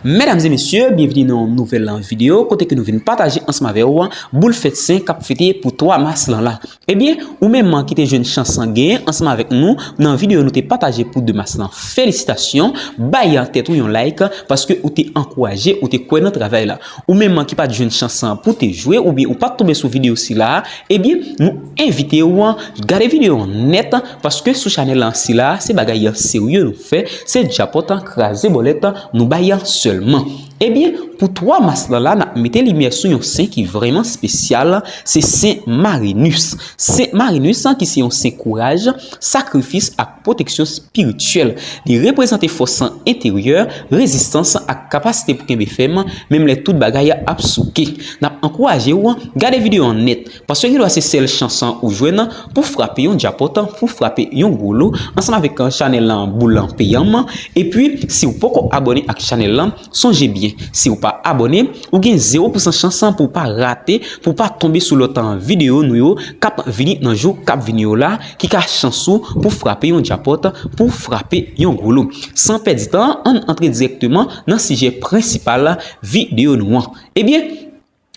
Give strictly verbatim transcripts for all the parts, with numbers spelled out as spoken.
Medam e mesye, byenvini nan yon nouvèl videyo kote ke nou vin pataje ansanm avè w boul fèt sen k ap fete pou twa mas lan la. Ebyen, ou menm ki te jwenn chans genyen ansanm avèk nou nan videyo nou te pataje pou de mas lan, felisitasyon, bay tèt ou yon like paske ou te ankouraje, ou te kwè nan travay la. Ou menm ki pa t jwenn chans pou te jwe oubyen ou pa t tonbe sou videyo sila, ebyen, nou envite w gade videyo an nèt paske sou chanèl lan sila, se bagay serye nou fè, se djapòt kraze bòlèt nou bay sèlman. Ebyen, pou twa mas lan la, n ap mete limyè sou yon sen ki vrèman espesyal, se Sen Marinus. Sen Marinus ki se yon sen kouraj, sakrifis ak pwoteksyon espirityèl. Li reprezante fòs enteryè, rezistans ak kapasite pou kenbe fèm, menm lè tout bagay ap souke. N ap ankouraje w gade videyo an nèt, paske gendwa se sèl chans ou jwenn pou frape yon djapòt, pou frape yon gwo lo, ansanm avèk chanèl lan boul lan peyan m. Epi, si w poko abòne ak chanèl lan, sonje byen, si w pa abòne, ou gen zewo pousan chans pou w pa rate, pou w pa tonbe sou lòt videyo nou yo k ap vini nan jou k ap vini yo la, ki ka chans ou pou frape yon djapòt, pou frape yon gwo lo. San pèdi tan, ann antre dirèkteman nan sijè prensipal videyo nou an. Ebyen,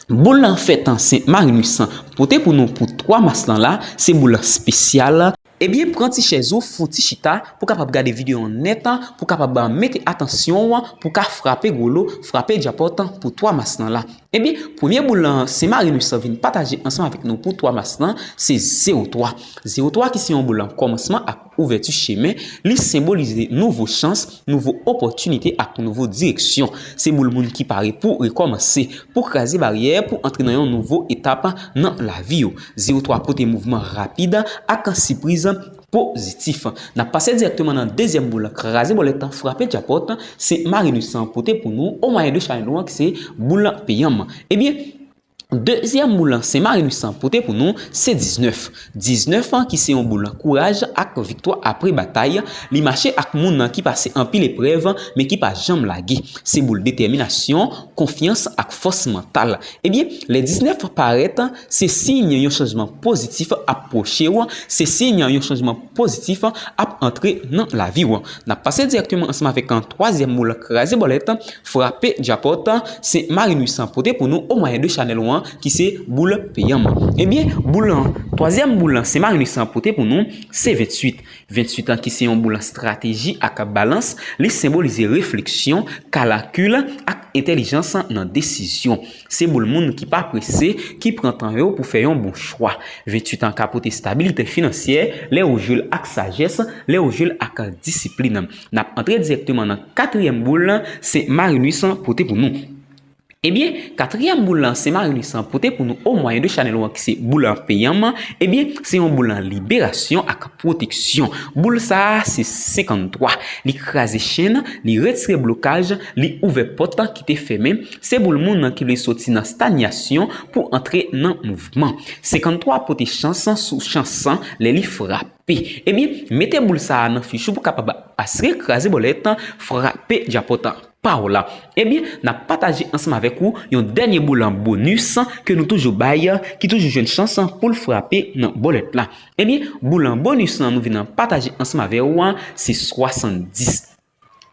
boul fèt Sen Marinus pote pou nou pou twa mas lan la, se boul espesyal. Ebyen, pran ti chèz ou, fon ti chita, pou kapab gade videyo an nèt, pou kapab mete atansyon w, pou ka frape gwo lo, frape djapòt pou twa mas lan la. Ebyen, premye boul Sen Marinus vin pataje ansanm avèk nou pou twa mas lan, se zewo twa. Zewo twa ki se yon boul kòmansman ak ouvèti chemen, li senbolize nouvo chans, nouvo opòtinite ak nouvo direksyon. Se boul moun ki pare pou rekòmanse, pou kraze baryè, pou antre nan yon nouvo etap nan lavi yo. Zewo twa pote mouvman rapid ak sipriz pozitif. N ap pase dirèkteman nan dezyèm boul kraze bòlèt, frape djapòt, Sen Marinus pote pou nou o mwayen de chanèl nou an ki se boul peyan m. Ebyen, dezyèm boul Sen Marinus pote pou nou, se diznèf. Diznèf ki se yon boul kouraj ak viktwa apre batay. Li mache ak moun ki pase anpil eprèv, men ki pa janm lage. Se boul detèminasyon, konfyans ak fòs mantal. Ebyen, lè diznèf parèt, se siy yon chanjman pozitif ap pwoche w, se siy yon chanjman pozitif ap antre nan lavi w. N ap pase dirèkteman ansanm avèk twazyèm boul kraze bòlèt, frape djapòt, Sen Marinus pote pou nou o mwayen de chanèl ou an ki se boul peyan m. Ebyen, boul twazyèm boul Sen Marinus pote pou nou, se venntuit. Venntuit ki se yon boul estrateji ak balans, li senbolize refleksyon, kalkil ak entèlijans nan desizyon. Se boul moun ki pa prese, ki pran tan yo pou fè yon bon chwa. Venntuit ka pote estabilite finansyè, lè ou jwe l ak sajès, lè ou jwe l ak disiplin. N ap antre dirèkteman nan katriyèm boul Sen Marinus pote pou nou. Ebyen, katriyèm boul Sen Marinus pote pou nou o mwayen de chanèl ou an ki se boul peyan m, ebyen, se yon boul liberasyon ak pwoteksyon. Boul sa a se senkanntwa. Li kraze chenn, li retire blokaj, li ouvè pòt ki te fèmen. Se boul moun ki vle soti nan stagnasyon pou antre nan mouvman. Senkanntwa pote chans sou chans lè li frape. Ebyen, mete boul sa a nan fich ou pou kapab asire kraze bòlèt, frape djapòt pa w la. Ebyen, n ap pataje ansanm avèk ou yon dènye boul bonis ke nou toujou bay, ki toujou jwenn chans pou l frape nan bòlèt la. Ebyen, boul bonis lan nou vin pataje ansanm avè w a, se swasanndis.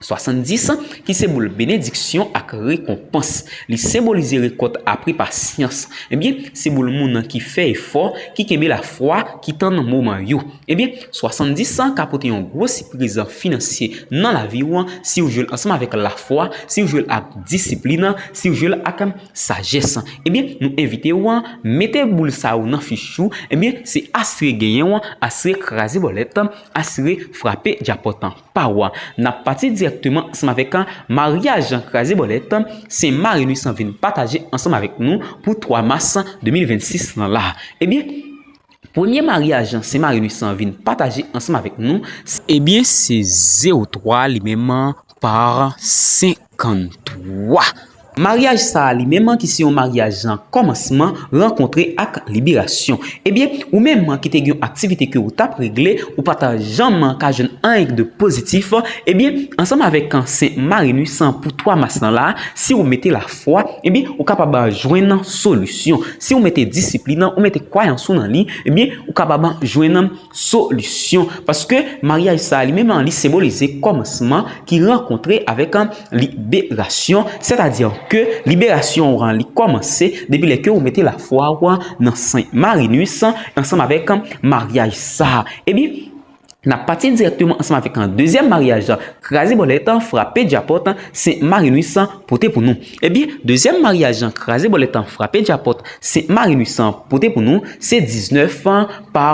Swasanndis, ki se boul benediksyon ak rekonpans. Li senbolize rekòt apre pasyans. Ebyen, se boul moun ki fè efò, ki kenbe lafwa, ki tann moman yo. Ebyen, swasanndis ka pote yon gwo sipriz finansye nan lavi w, si w jwe l ansanm avèk lafwa, si w jwe l ak disiplin, si w jwe l ak sajès. Ebyen, nou envite w mete boul sa yo nan fich ou. Ebyen, se asire genyen w, asire kraze bòlèt, asire frape djapòt pa w. N ap pati dirèkteman ansanm avèk maryaj kraze bòlèt Sen Marinus vin pataje ansanm avèk nou pou twa mas de mil vennsis lan la. Ebyen, premye maryaj Sen Marinus vin pataje ansanm avèk nou, ebyen, se zewo twa li menm pa senkanntwa. Maryaj sa a li menm ki se yon maryaj kòmansman, rankontre ak liberasyon. Ebyen, ou menm ki te gen yon aktivite ke ou t ap regle, ou pa ta janm ka jwenn anyen de pozitif, ebyen, ansanm avèk Sen Marinus pou twa mas lan la, si ou mete lafwa, ebyen, ou kapab jwenn solisyon. Si ou mete disiplin, ou mete kwayans ou nan li, ebyen, ou kapab jwenn solisyon. Paske maryaj sa a li menm li senbolize kòmansman ki rankontre avèk liberasyon, sètadi ke liberasyon ou an li kòmanse depi lè ke ou mete lafwa ou an nan Sen Marinus ansanm avèk maryaj sa a. Ebyen, n ap pati dirèkteman ansanm avèk dezyèm maryaj kraze bòlèt, frape djapòt, Sen Marinus pote pou nou. Ebyen, dezyèm maryaj kraze bòlèt, frape djapòt, Sen Marinus pote pou nou, se diznèf pa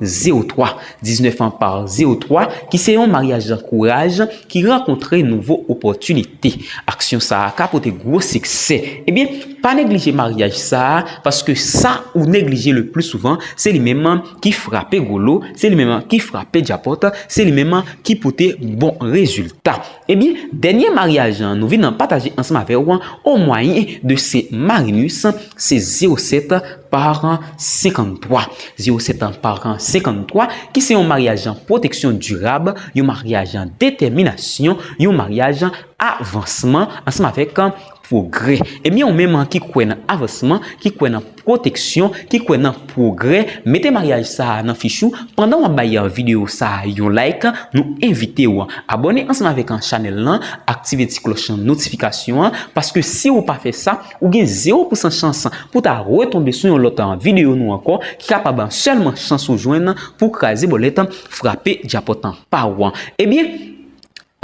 zewo twa. Diznèf pa zewo twa, ki se yon maryaj kouraj ki rankontre nouvo opòtinite. Aksyon sa a ka pote gwo siksè. Ebyen, pa neglije maryaj sa a, paske sa ou neglije le pli souvan, se li menm ki frape gwo lo, se li menm ki frape djapòt, se li menm ki pote bon rezilta. Ebyen, dènye maryaj nou vin pataje ansanm avè w o mwayen de Sen Marinus, se zewo sèt pa senkanntwa. Zewo sèt pa senkanntwa, ki se yon maryaj pwoteksyon dirab, yon maryaj detèminasyon, yon maryaj avansman ansanm avèk pwogrè. Ebyen, ou menm ki kwè nan avansman, ki kwè nan pwoteksyon, ki kwè nan pwogrè, mete maryaj sa a nan fich ou. Pandan w ap bay videyo sa a yon like, nou envite w abòne ansanm avèk chanèl lan, aktive ti klòch notifikasyon an, paske si ou pa fè sa, ou gen zewo pousan chans pou ta retonbe sou yon lòt videyo nou ankò, ki kapab sèlman chans ou jwenn pou kraze bòlèt, frape djapòt pa w. Ebyen,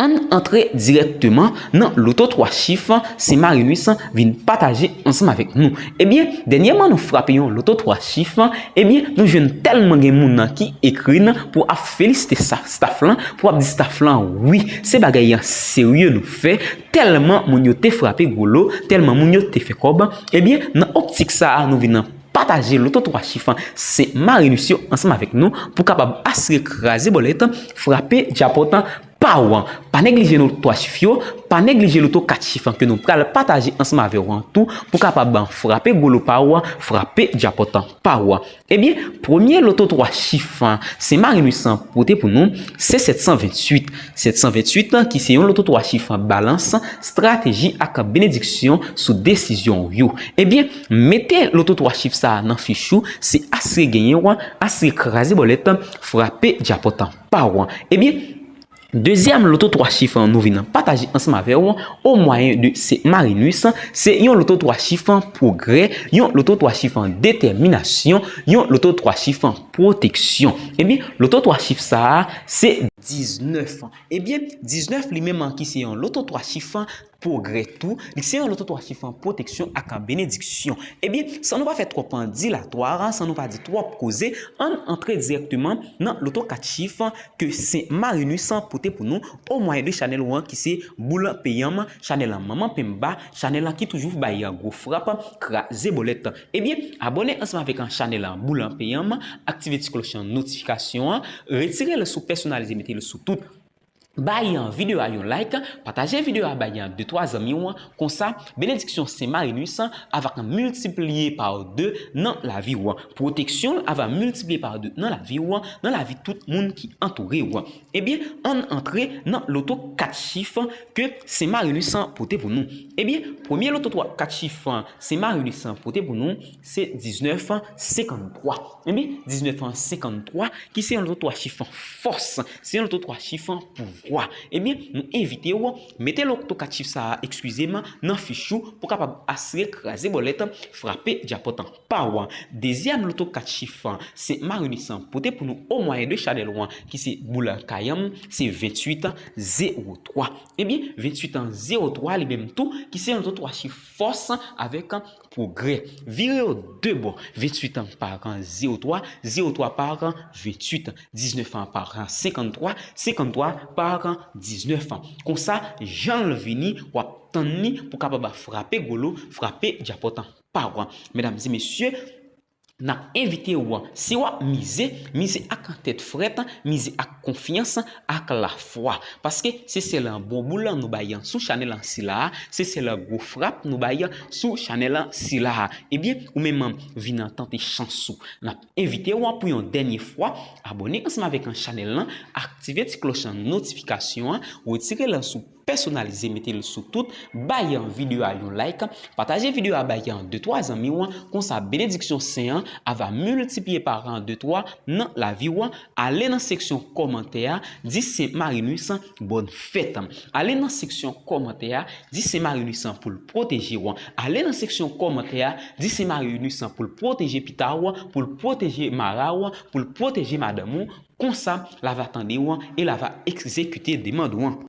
ann antre dirèkteman nan loto twa chif Sen Marinus vin pataje ansanm avèk nou. Ebyen, dènyèman nou frape yon loto twa chif, ebyen, nou jwenn tèlman gen moun ki ekri n pou ap felisite sa, staff lan, pou ap di staff lan, wi, se bagay serye nou fè, tèlman moun yo te frape gwo lo, tèlman moun yo te fè kòb. Ebyen, nan optik sa a, nou vin pataje loto twa chif Sen Marinus yo ansanm avèk nou pou kapab asire kraze bòlèt, frape djapòt pa w. Pa neglije loto twa chif yo, pa neglije loto kat chif ke nou pral pataje ansanm avè w an tou pou kapab frape gwo lo pa w, frape djapòt pa w. Ebyen, premye loto twa chif Sen Marinus pote pou nou, se sèt san venntuit. Sèt san venntuit, ki se yon loto twa chif balans, estrateji ak benediksyon sou desizyon w yo. Ebyen, mete loto twa chif sa a nan fich ou, se asire genyen w, asire kraze bòlèt, frape djapòt pa w. Ebyen, dezyèm loto twa chif nou vin pataje ansanm avè w o mwayen de Sen Marinus, se yon loto twa chif pwogrè, yon loto twa chif detèminasyon, yon loto twa chif pwoteksyon. Ebyen, loto twa chif sa a, se diznèf. Ebyen, diznèf li menm ki se yon loto twa chif pwogrè tou, li se yon loto twa chif pwoteksyon ak benediksyon. Ebyen, san nou pa fè twòp dilatwa, san nou pa di twòp koze, ann antre dirèkteman nan loto kat chif ke Sen Marinus pote pou nou o mwayen de chanèl ou an ki se Boul Peyè m, chanèl Manman Penba, chanèl ki toujou bay gwo frap, kraze bòlèt. Ebyen, abòne ansanm avèk chanèl Boul Peyè m, aktive ti klòch notifikasyon an, retire l sou pèsonalize, mete l sou tout. Bay videyo a yon like, pataje videyo a bay de twa zanmi w, konsa benediksyon Sen Marinus ap miltipliye pa de nan lavi w. Pwoteksyon l ap miltipliye pa de nan lavi w, nan lavi tout moun ki antoure w. Ebyen, ann antre nan loto kat chif ke Sen Marinus pote pou nou. Ebyen, premye loto twa kat chif Sen Marinus pote pou nou, se diznèf senkanntwa. Ebyen, diznèf senkanntwa, ki se yon loto twa chif fòs, se yon loto twa chif pouvwa. Ebyen, nou envite w mete loto kat chif sa a, eskize m, nan fich ou pou kapab asire kraze bòlèt, frape djapòt pa w. Dezyèm loto kat chif Sen Marinus pote pou nou o mwayen de chanèl ou an ki se Boul Kay m, se venntuit zewo twa. Ebyen, venntuit zewo twa li menm tou, ki se yon loto twa chif fòs avèk pwogrè. Vire yo de bò, venntuit pa zewo twa, zewo twa pa venntuit, diznèf pa senkanntwa, senkanntwa pa diznèf. Konsa, jan l vini, w ap tann li pou kapab frape gwo lo, frape djapòt pa w. Medam e mesye, N ap envite w, si w ap mize, mize ak tèt frèt, mize ak konfyans, ak lafwa. Paske se sèl bon boul nou bay sou chanèl sila a, se sèl gwo frap nou bay sou chanèl sila a. Ebyen, ou menm vin tante chans ou. N ap envite w pou yon dènye fwa, abòne ansanm avèk chanèl lan, aktive ti klòch notifikasyon an, retire l sou pèsonalize, mete l sou tout, bay videyo a yon like, pataje videyo a bay de twa zanmi w, konsa benediksyon sen an a va miltipliye pa de twa nan lavi w. Ale nan seksyon kòmantè a, di Sen Marinus bòn fèt. Ale nan seksyon kòmantè a, di Sen Marinus pou l pwoteje w. Ale nan seksyon kòmantè a, di Sen Marinus pou l pwoteje pita w, pou l pwoteje mara w, pou l pwoteje madanm ou. Konsa, l a va tande w e l a va egzekite demann ou an.